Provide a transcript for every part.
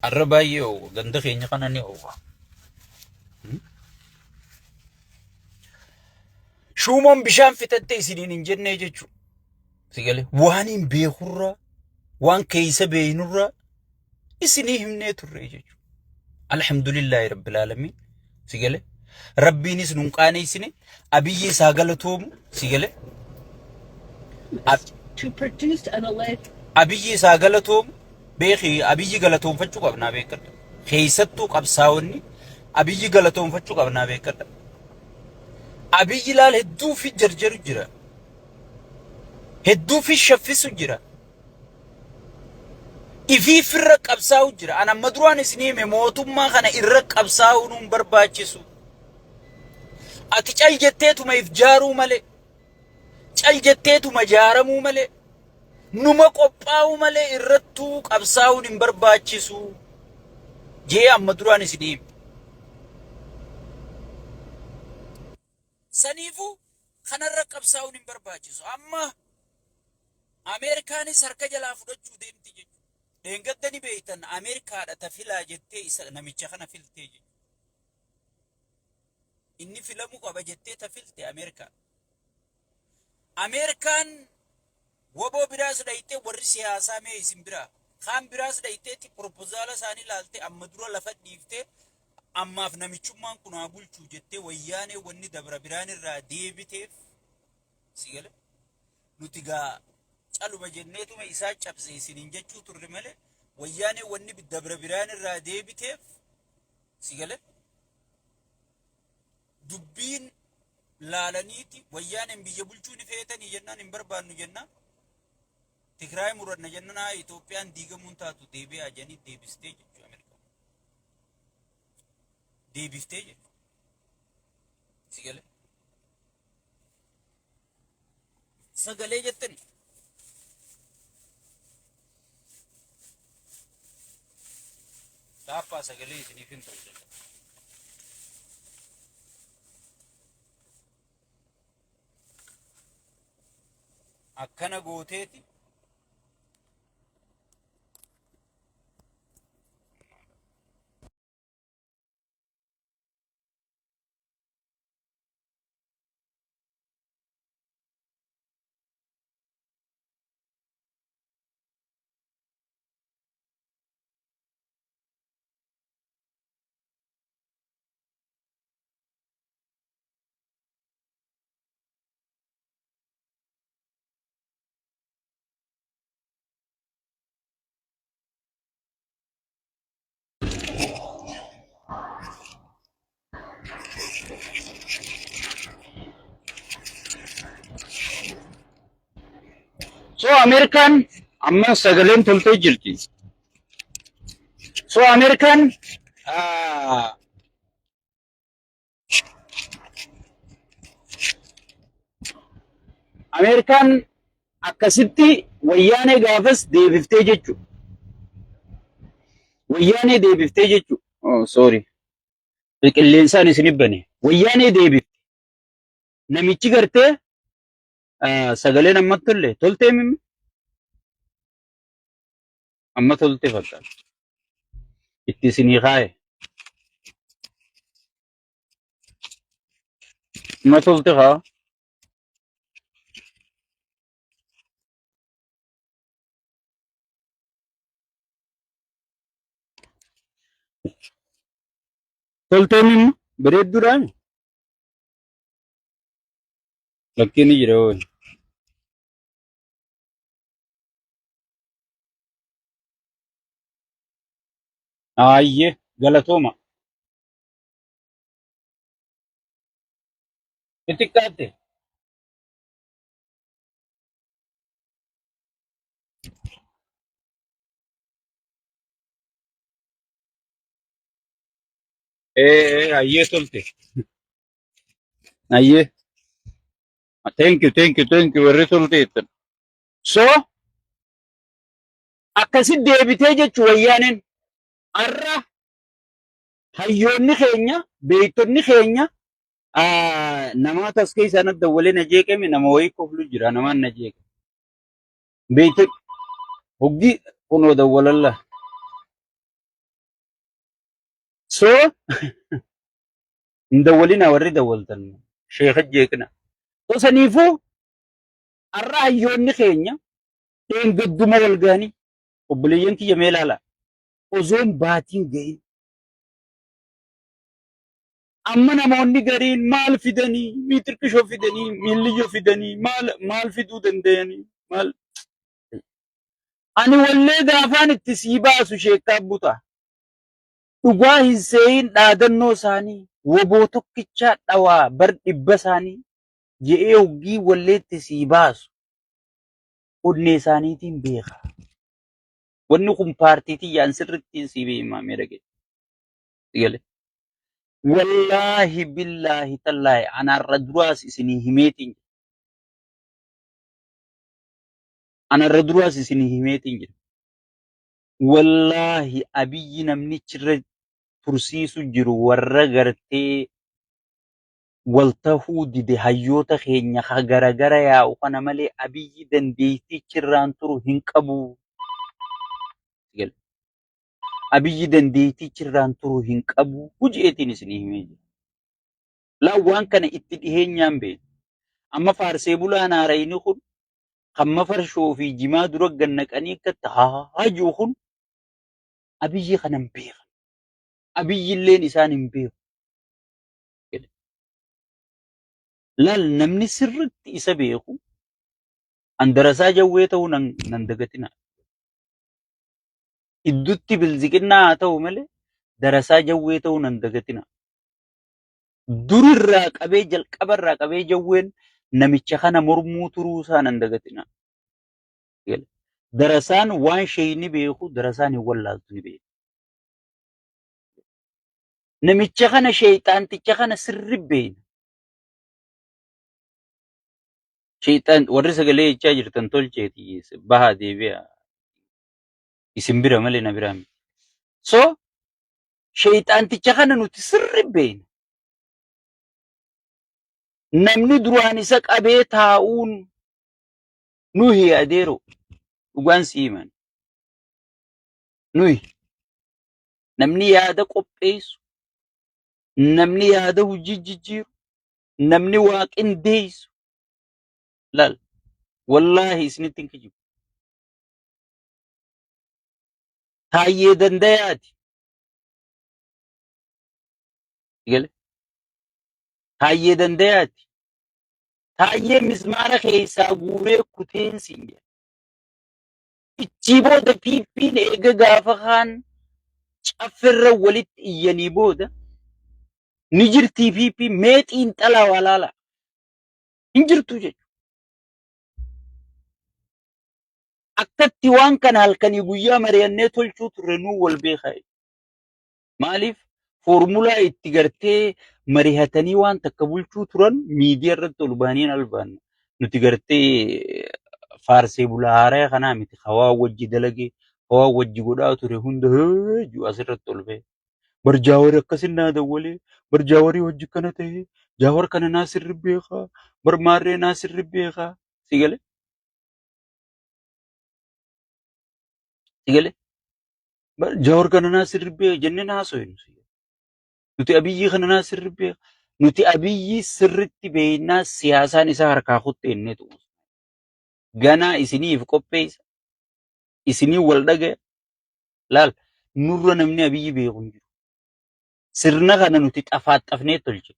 Arra baay'ee oowwa. Ganda keenya kana ni oowwa. Shuumoon bishaan fixatte isiniin hin jennee jechuudha. Si galee waan hin beekurraa waan keessa beeynurraa isinii himnee turre jechuudha. Alhamdulillaahi rabbil aalamiin. Si galee rabbiinis nun qaaneessine abiyyi isaa galatoomu si galee to produce an alleged abiyyi isaa galatoomu beeki abiyyi galatoomfachuu qabnaa beekadha. Keessattuu qabsaa'onni abiyyi galatoomfachuu qabnaa beekadha. Abiyyi laal hedduu fi jarjaru jira. Hedduu fi shaffisu jira. Ifii firra qabsaa'u jira. An amma duraan isin hime mootummaa kana irra qabsaa'uu nuun barbaachisu. Ati cal jetteetuma if jaaruu malee. Cal jetteetuma jaaramuu malee. Numa qophaa'uu malee irrattuu qabsaa'uun hin barbaachisu. Jee amma duraan isin hime. Saniifuu kanarra qabsaa'uun hin barbaachisu. Amma Ameerikaanis harka jalaa fudhachuu deemti jechuudha. Dheengadda ni beektan Ameerikaadha ta filaa jettee isa namicha kana filtee jechuudha. Inni filamuu qaba jettee ta filte Ameerikaa. Ameerikaan waboo biraas dhayxee warri siyaasaa mee isin biraa kaan biraas dhayxeetti propozaala isaanii laaltee amma dura lafa dhiiftee ammaaf namichummaan kun haa bulchuu jettee wayyaanee wanni dabra biraan irraa deebiteef si gale nuti gaa caluma jenneetuma isaa cabse isiniin jechuu turre malee wayyaanee wanni dabra biraan irraa deebiteef si gale dubbiin laalaniiti wayyaaneen biyya bulchuu ni feetanii jennaan hin barbaannu jennaan Tigraay muranna jennaan haa Itoophiyaan diigamuun taatu deebi'aa jedhanii deebistee jechuudha Ameerikaan. Deebiftee jechuudha. Si galee? Sagalee jettani. Dhaabbaa sagalee isiniif hin tolche. Akkana gooteeti. So Ameerikaan amma sagaleen toltee jirti. So Ameerikaan Ameerikaan akkasitti wayyaanee gaafas deebiftee jechuudha. Wayyaanee deebiftee jechuudha. Oh, sorry. Qilleensaan isin bane. Wayyaanee deebifte. Namichi gartee sagaleen amma tolle toltee mimmi? Amma tolte fakkaata. Itti isinii kaaye. Amma tolte kaa. Toltee mimmi bareedduudhaan. Lakkii ni jira hoo. Aayyee galatooma. Xixiqqaatte. Ee ayyee tolte. Ayyee. Thank you, thank you, thank you. Warri tolte jettan. So akkasi deebitee jechuu wayyaaneen har'a hayyoonni keenya beektonni keenya namoota as keessaa na dawwalee na jeeqame nama wayii koflu jira namaan na jeeqe. Beektonni hoggii kunoo dawwalalla. So hin dawwalinaa warri dawwaltan sheeka jeeqina. So saniifuu har'a hayyoonni keenya dheengadduma wal gahanii obboleeyyan kiyya mee ilaalaa osoon baatiin gahin amma namoonni gariin maal fidanii miitirqishoo fidanii miilliyyoo fidanii maal maal fiduu danda'anii maal ani wallee gaafaan itti sii baasu sheekkaa buta dhugaa hin seeyin dhaadannoo isaanii woboo tokkichaa dhawaa bar dhibba isaanii je'ee hoggii walleetti sii baasu onnee isaaniitiin beeka. Wanni kun paartii tiyyaan sirriitti sii beemaa mee dhagee. Sigale. Wallaahi billaahi tallaahi anaarra duraas isinii himeetiin jira. Anarra duraas isinii himeetiin jira. Wallaahi Abiyyi namnichi irra tursiisu jiru warra gartee wal tahuu dide hayyoota keenya ka garagara yaa'u kana malee Abiyyi dandeettichi irraan turu hin qabu. Abiyyi dandeettichi irraan turu hin qabu jeetiin isinii himee jira. Laa waan kana itti dhiheenyaan beeku. Amma faarsee bulaan haarayni kun kan mafarshoo fi jimaa dura gannaqanii akkatti haa jiru kun Abiyyi kana hin beekan. Abiyyi illeen isaan hin beeku. Laal namni sirriitti isa beeku an darasaa jawwee ta'uu nan dagatina. Iddutti bilziqinnaa haa ta'u malee darasaa jawwee ta'uu nan dagatina. Durirraa qabee jalqabarraa qabee jawween namicha kana mormuu turuu isaa nan dagatina. Darasaan waan sheeyni beeku darasaan hin wallaaltu ni beeku. Namicha kana sheeyxaanticha kana sirri beekna. Sheeyxaan warri sagalee jechaa jirtan tolcheeti bahaa deebi'a. Isin bira malee na biraa miti. So sheeyxaanticha kana nuti sirri beekna. Namni duraan isa qabee taa'uun nuhi adeero dhugaan si himan. Nuhi namni yaada qopheessu, namni yaada hojii jijjiiru, namni waa qindeessu. Laal wallaahi isinitti hin kijibu. Taayyee Dandayaati. Gale. Taayyee Dandayaati. Taayyee mismaara keessaa guuree kuteen siin jedha. Ichii booda PP'n eega gaafa kaan caffirra walitti iyyanii booda ni jirtii PP mee xiinxalaa waa laala. Hin jirtu jechuudha. Akkatti waan kana halkanii guyyaa mari'annee tolchuu turre nuu wal beekaa. Maaliif foormulaa itti gartee mari'atanii waan takka bulchuu turan miidiyaa irratti ol bahanii hin albaanne. Nuti gartee faarsee bulaa haaraa kanaa miti hawaa wajji dalagee hawaa wajji godhaa ture hunda heejuu asirratti ol bahe. Bar jaawari akkasin naa dawwalee bar jaawarii hojii kana ta'e jaawar kana naa sirri beekaa bar maarree naa sirri beekaa si galee si galee Jawar kana naa sirri beeka jennee naa haasofnu. Nuti Abiyyii kana naa sirri beeka. Nuti Abiyyii sirritti beeknaa siyaasaan isaa harkaa kutte innee tuqu. Ganaa isiniif qopheessa. Isinii wal dhagaya. Laal nurra namni Abiyyi beeku hin jiru. Sirna kana nuti xafaaxafnee tolche.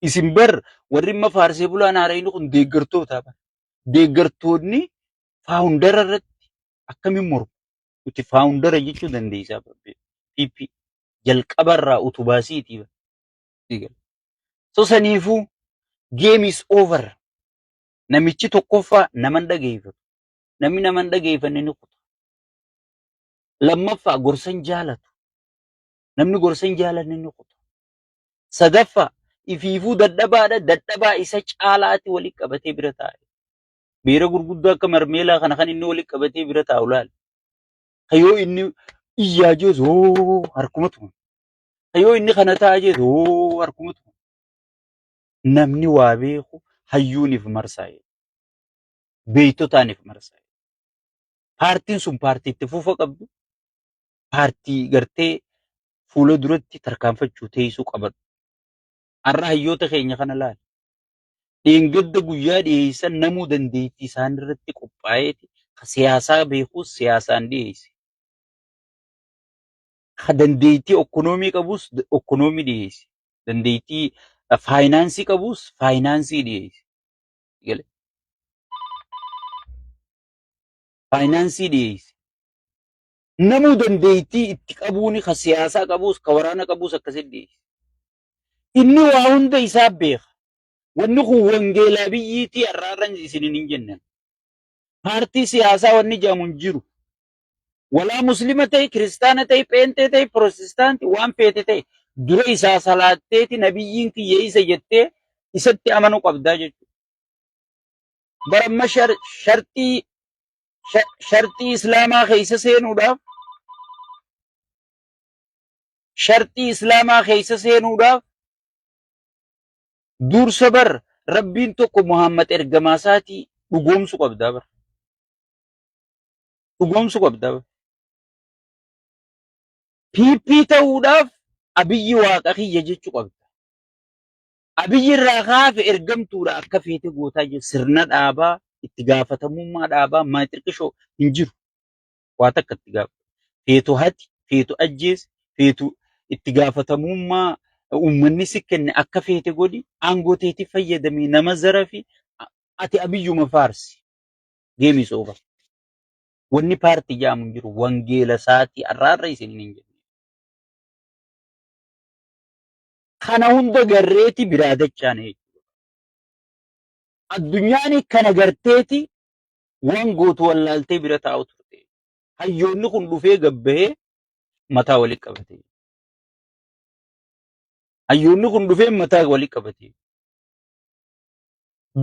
Isin bar warri amma faarsee bulaan haarayni kun deeggartoota bar. Deeggartoonni faawundara irratti akkamiin mormu? Nuti faawundara jechuu dandeessaa PP jalqabarraa utubaasiitii. So saniifuu game is over. Namichi tokkoffaa nama hin dhageeffatu. Namni nama hin dhageeffanne ni kuta. Lammaffaa gorsa hin jaalatu. Namni gorsa hin jaalanne ni kuta. Sadaffaa ifiifuu dadhabaadha dadhabaa isa caalaatti walitti qabatee bira taa'e. Beera gurguddaa akka marmeelaa kana kan inni walitti qabatee bira taa'u laali. Ka yoo inni iyyaa jees hoo harkuma tuma. Ka yoo inni kana ta'a jees hoo harkuma tuma. Namni waa beeku hayyuuniif marsaa'e. Beektotaaniif marsaa'e. Paartiin sun paartii itti fufa qabdu. Paartii gartee fuula duratti tarkaanfachuu teessuu qabadhu. Har'a hayyoota keenya kana laali. Dheengadda guyyaa dhiyeessan namuu dandeettii isaan irratti qophaa'eeti ka siyaasaa beekuus siyaasaan dhiyeesse. Ka dandeettii okkonoomii qabus okkonoomii dhiyeesse. Dandeettii faayinaansii qabus faayinaansii dhiyeesse. Gale. Faayinaansii dhiyeesse. Namuu dandeettii itti qabuuni ka siyaasaa qabus ka waraana qabus akkasitti dhiyeesse. Inni waa hunda isaa beeka. Wanni kun wangeelaa biyyiitii har'aarra isinin hin jennan. Paartii siyaasaa wanni jedhamu hin jiru. Walaa muslima ta'e, kiristaana ta'e, pheenxee ta'e, pirootestaanti waan feete ta'e dura isaa salaatteeti nabiyyiin kiyya isa jettee isatti amanu qabdaa jechuudha. Bara amma sharxii sharxii islaamaa keessa seenuudhaaf sharxii islaamaa keessa seenuudhaaf dursa bar rabbiin tokko Muhammad ergamaa isaatii dhugoomsu qabdaa bar. Dhugoomsu qabda. PP ta'uudhaaf Abiyyi waaqa kiyya jechuu qabda. Abiyyi irraa kaafe ergamtuudha akka feete gootaa jiru. Sirna dhaabaa, itti gaafatamummaa dhaabaa maaxirqishoo hin jiru. Waa takka itti gaafata. Feetu hati, feetu ajjeesi, feetu itti gaafatamummaa uummanni si kenne akka feete godhi, aangoo teetii fayyadamii nama zarafi, ati Abiyyuma faarsi. Game is over. Wanni paartii jedhamu hin jiru. Wangeela isaatii har'aarra isin hin jenne. Kana hunda garreeti biraa dachaane jechuudha. Addunyaan kana garteeti waan gootu wallaaltee bira taa'u turte. Hayyoonni kun dhufee gabbahee mataa walitti qabate. Hayyoonni kun dhufee mataa walitti qabate.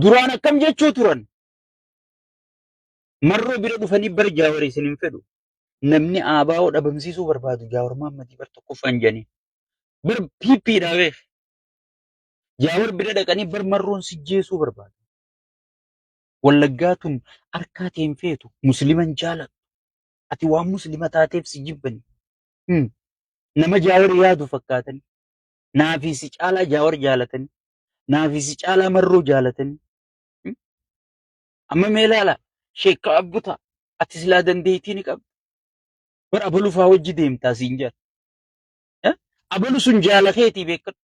Duraan akkam jechuu turan? Marroo bira dhufanii bara Jaawar isin hin fedhu. Namni ABO dhabamsiisuu barbaadu Jaawar Mahammadii bar tokkoffaan jedhanii. Bar PP dha beek. Jaawar bira dhaqanii bar marroon si jeesuu barbaadu. Wallaggaa tun harkaa tee hin feetu. Musliman jaalattu. Ati waan muslima taateef si jibbani. Nama Jaawar yaadu fakkaatani. Naafii si caalaa Jaawar jaalatani. Naafii si caalaa marroo jaalatani. Amma mee ilaala sheekka abbuta ati silaa dandeettii ni qabda. Bar abalu faa wajji deemtaa siin jedha. Eh? Abalu sun jaala keetii beekadhu.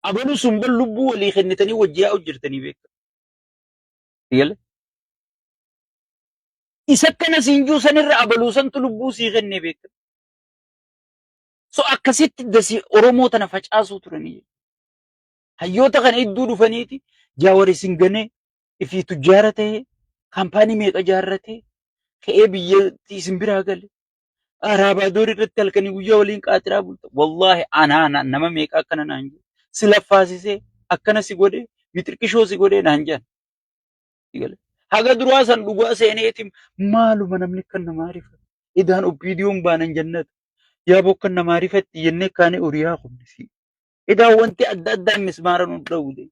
Abalu sun bar lubbuu walii kennitanii wajji yaa'u jirtanii beekadhu. Yala. Isa akkana siin jiru sanirra abaluu santu lubbuu sii kennee beekadhu. So akkasitti dasi Oromoo tana facaasuu turanii. Hayyoota kana iddoo dhufaniiti Jaawar isin ganee ifii tujjaara ta'ee kaampaanii meeqa jaarratee ka'ee biyyatti isin biraa gale. Araabaa irratti halkanii guyyaa waliin qaaxiraa bulta. Wallaahi anaa nama meeqa akkana naan jedhe. Si laffaasisee akkana si godhee mixirqishoo si godhee naan jedhan. Haga duraa san dhugaa seeneeti maaluma namni kan namaa rifatu. Idaan oppiidiyoon baanan jannata. Yaa bokkan namaa rifatti jennee kaanee horiyaa kunnisi. Edaa wanti adda addaa mismaara nu dha'ude.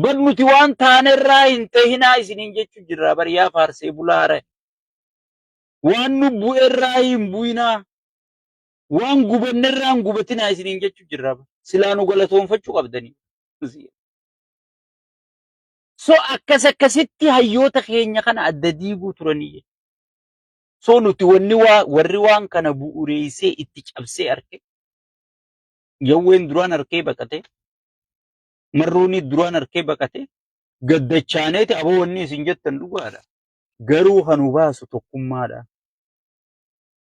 Bar nuti waan taanerraa hin tahinaa isiniin jechuu jirra bar yaa faarsee bulaa hara. Waan nu bu'erraa hin bu'inaa. Waan gubannerraa hin gubatinaa isiniin jechuu jirra bar. Silaa nu galatoonfachuu qabdanii. So akkas akkasitti hayyoota keenya kana adda diiguu turanii jechuudha. So nuti wanni waa warri waan kana bu'ureessee itti cabsee arke jawween duraan arkee baqate marroonii duraan arkee baqate gaddachaaneeti aboo wanni isin jettan dhugaadha. Garuu kan nu baasu tokkummaadha.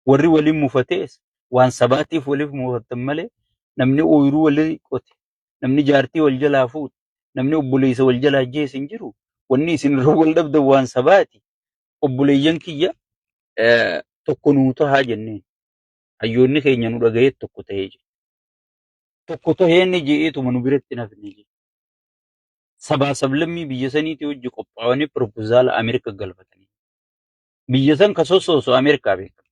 Warri waliin mufatees waan sabaatiif waliif mufattan malee namni ooyiruu walii qote namni jaartii wal jalaa fuudhe namni obboleessa wal jalaa ajjeese hin jiru. Wanni isin irra wal dhabdan waan sabaati. Obboleeyyan kiyya tokko nuu tahaa jenneen. Hayyoonni keenya nu dhaga'ee tokko ta'ee jira. Tokko tahee inni je'eetuma nu biratti hin hafne jira. Sabaa sablammii biyya saniitii hojii qophaa'anii piroopozaala Ameerika galfatanii. Biyya san ka sossoosu Ameerikaa beeka.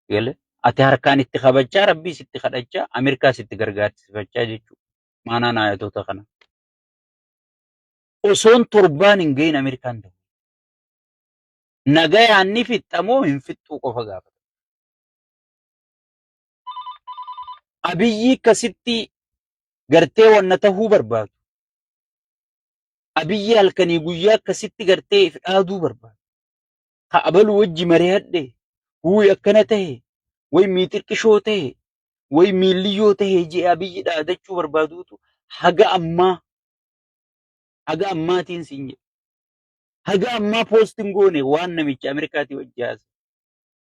Gale ati harkaan itti kabachaa rabbii sitti kadhachaa Ameerikaa sitti gargaarsifachaa jechuudha. Maanaan ayatoota kana. Osoon torbaan hin gahin Ameerikaan ta'u. Nagayaan ni fixxa moo hin fixxuu qofa gaafata. Abiyyi akkasitti gartee wanna tahuu barbaadu. Abiyyi halkanii guyyaa akkasitti gartee if dhaaduu barbaadu. Ka abalu wajji mari'adhe, wuuy akkana tahe, way miixirqishoo tahe, way miilliyyoo tahe jee Abiyyi dhaadachuu barbaaduutu haga ammaa haga ammaatiin siin jedhe. Haga ammaa post hin goone waan namicha Ameerikaatii wajji haasa'e.